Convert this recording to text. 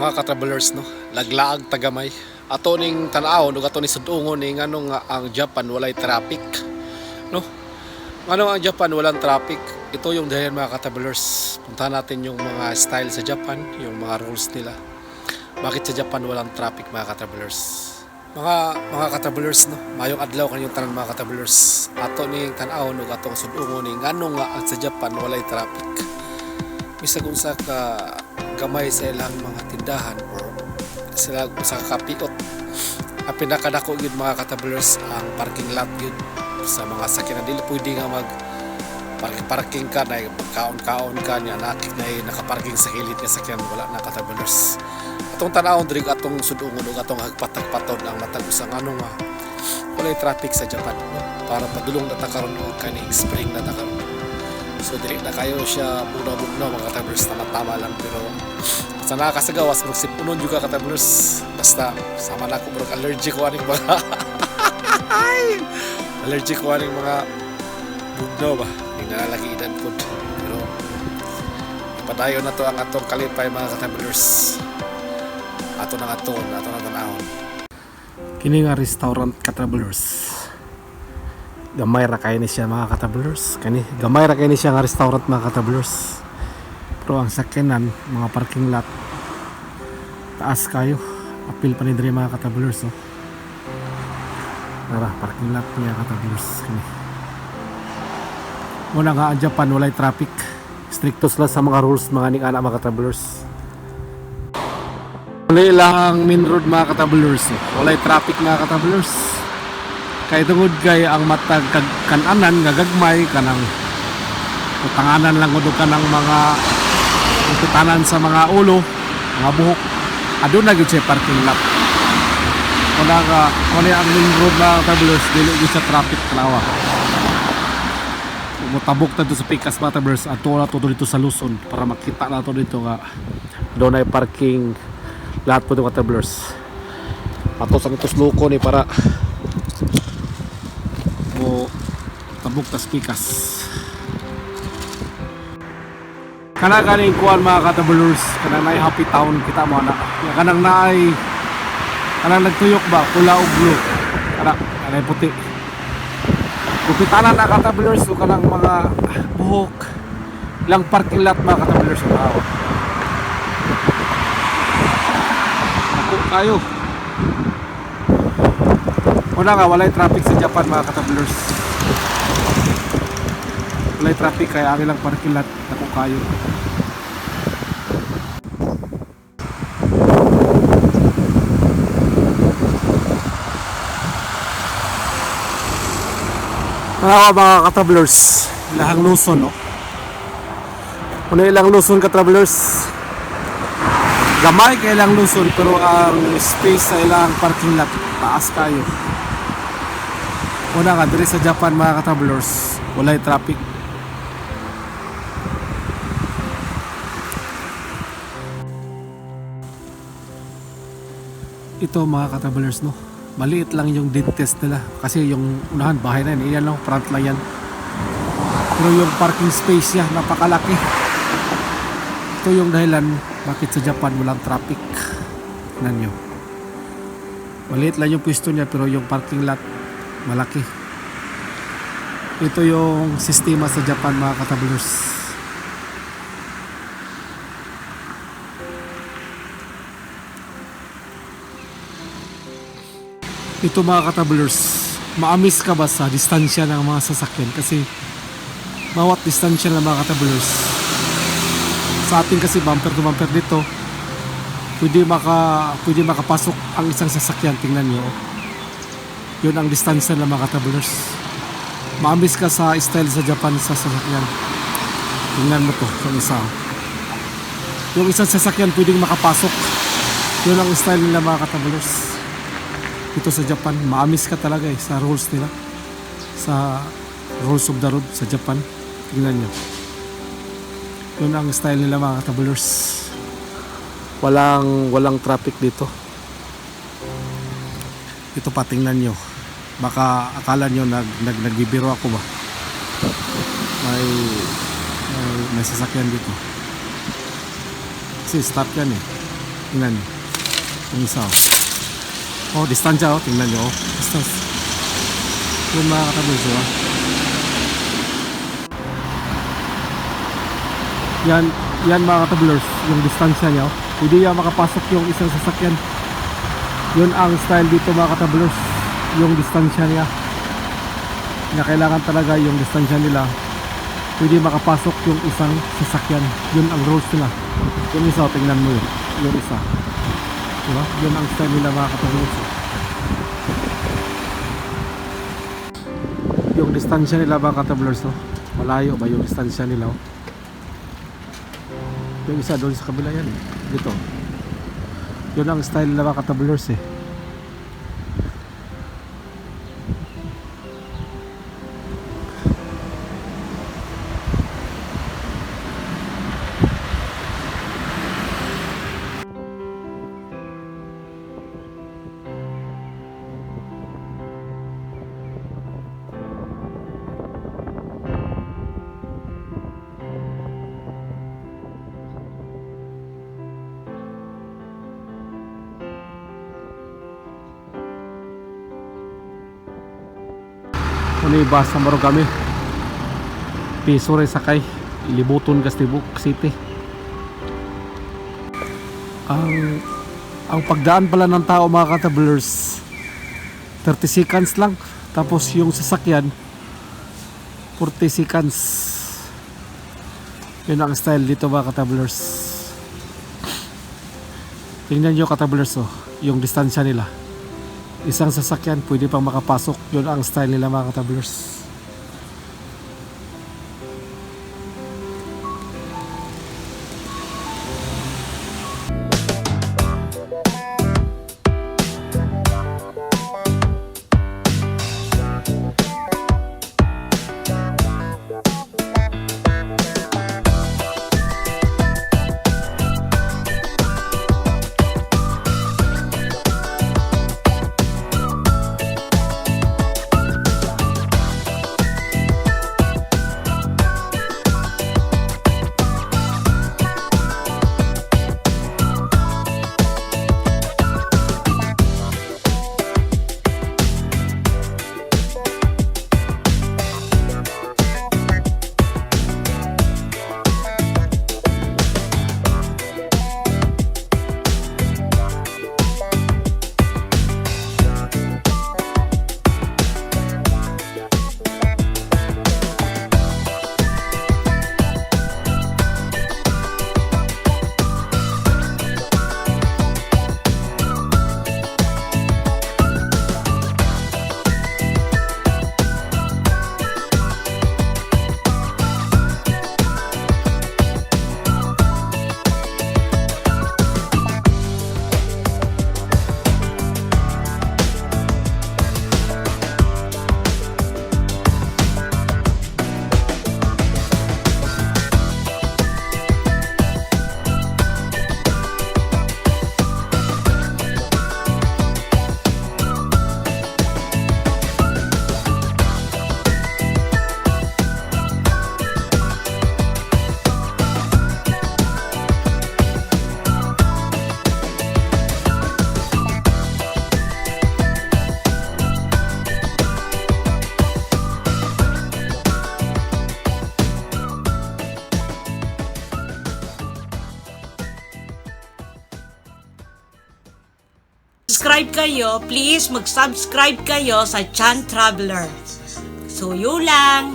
Mga ka-travelers, no, laglaag tagamay. Ato ning tan-awon ug ato ning sudungon ni ngano nga ang Japan walay traffic, no? Ngano ang Japan walang traffic? Ito yung dahilan, mga ka-travelers. Puntahan natin yung mga style sa Japan, yung mga rules nila. Bakit sa Japan walang traffic, mga ka-travelers? Mga ka-travelers, no, mayong adlaw kanyong tanan, mga ka-travelers. Ato ning tan-awon ug atong sudungon ni ngano nga ang sa Japan walay traffic. Bisag unsa ka gamay sa ilang mga tindahan or sila usa ka kapiot, ang pinakadako gyud, mga ka-travelers, ang parking lot gyud sa mga sakyanan. Dili pwede nga mag parking parking ka na kaon-kaon ka niya nakik na nakaparking sa kilid nga sakyan. Wala na, ka-travelers. Atong tan-awon diri, atong sudungon ug atong hagpat-hagpaton ang matag usa ngano nga walay traffic sa Japan, no? Para padulong na ta karon og kaning spring na ta karon. So dili na kayo siya bugnaw-bugnaw, mga ka-travelers, tama-tama lang. Pero sa nakakasagawas, murag sipunon juga, ka-travelers. Basta sama na ako, murag allergic ko aning mga allergic ko aning mga bugnaw ba. Hindi na lagi edad pod. Pero padayon na to ang atong kalipay, mga ka-travelers. Ato na ato, ato na tanahon. Kini nga restaurant, ka-travelers. Gamay ra kay ni siya, mga ka-travelers. Kani gamay ra kay ni siya nga restaurant, mga ka-travelers. Pero ang sakyanan, mga parking lot, taas kayo. Apil pa ni diri, mga ka-travelers, oh. Tara, parking lot niya, ka-travelers, kani. Muna nga ang Japan walay traffic. Strikto sila sa mga rules, mga ning ana, mga ka-travelers. Wala lang main road, mga ka-travelers, oh. Walay traffic, mga ka-travelers. Kay tungod kay ang matag kananan nga gagmay kanang utanganan lang gud kanang mga upitanan sa mga ulo, mga buhok. Aduna gyud siya parking lot. Wala ka, wala ang main road, mga travelers, dili gyud sa traffic tanawa. Mutabok na to sa pikas, mga travelers, ato na to dito sa Luzon para makita na to dito nga doon ay parking lahat po mga travelers. Ato sa nito loko ni para mo tabok tas pikas. Kana kaning kuan, mga ka-travelers, kanang naay Happy Town, kita mo na. Kanang naay kanang nagtuyok ba, pula ug blue. Kana kanay puti. Gupitanan na, ka-travelers, o kanang mga buhok. Ilang parking lot, mga ka-travelers, o tao. Ako kayo. Una nga walay traffic sa Japan, mga ka-travelers. Walay traffic kaya ang ilang parking lot dako kayo. Mga ka-travelers, ilahang Luzon, no? Una ilang Luzon, ka-travelers. Gamay kay ilang Luzon pero ang space sa ilang parking lot taas kayo. Una nga diri sa Japan, mga ka-travelers, walay traffic. Ito, mga ka-travelers, no. Maliit lang yung dentist nila kasi yung unahan bahay na yun, iyan lang, front lang yan. Pero yung parking space niya napakalaki. Ito yung dahilan bakit sa Japan walang traffic. Tingnan nyo. Maliit lang yung pwesto niya pero yung parking lot malaki. Ito yung sistema sa Japan, mga ka-travelers. Ito, mga ka-travelers, maamis ka ba sa distansya ng mga sasakyan? Kasi bawat distansya ng mga ka-travelers. Sa atin kasi bumper to bumper dito, pwede makapasok ang isang sasakyan. Tingnan nyo. Oh. Yun ang distansya ng mga ka-travelers. Maamis ka sa style sa Japan sa sasakyan. Tingnan mo to, yung isa. Oh. Yung isang sasakyan pwedeng makapasok. Yun ang style nila, mga ka-travelers. Dito sa Japan, maamis ka talaga eh, sa rules nila. Sa rules of the road sa Japan. Tingnan nyo. Yun ang style nila, mga ka-travelers. Walang traffic dito. Ito pa, tingnan nyo. Baka akala nyo nagbibiro ako ba. May sasakyan dito. Kasi stop yan eh. Tingnan niyo. Yung isa, oh. Oh, distansya, oh. Tingnan niyo, oh. Distance. Yun, mga katravelers, oh. Yan, yan, mga katravelers, yung distansya niya, oh. Hindi yan makapasok yung isang sasakyan. Yun ang style dito, mga katravelers. Yung distansya niya. Na kailangan talaga yung distansya nila. Pwede makapasok yung isang sasakyan. Yun ang rules nila. Yung isa, oh, tingnan mo yun. Yung isa. Diba? Yun ang style nila, mga katravelers, eh. Yung distansya nila, mga katravelers, no? Malayo ba yung distansya nila, oh? Yung isa doon sa kabila yan, eh. Dito. Yun ang style nila, mga katravelers, eh. Ano yung bus sa Marugame? Piso rin sakay. Libuton kas Tibuk City. Ang pagdaan pala ng tao, mga katravelers, 30 seconds lang. Tapos yung sasakyan, 40 seconds. Yun ang style dito, mga katravelers. Tingnan nyo, katravelers, oh, yung distansya nila. Isang sasakyan pwede pang makapasok. Yun ang style nila, mga katravelers. Subscribe kayo, please mag-subscribe kayo sa Chan Traveler. So, yun lang.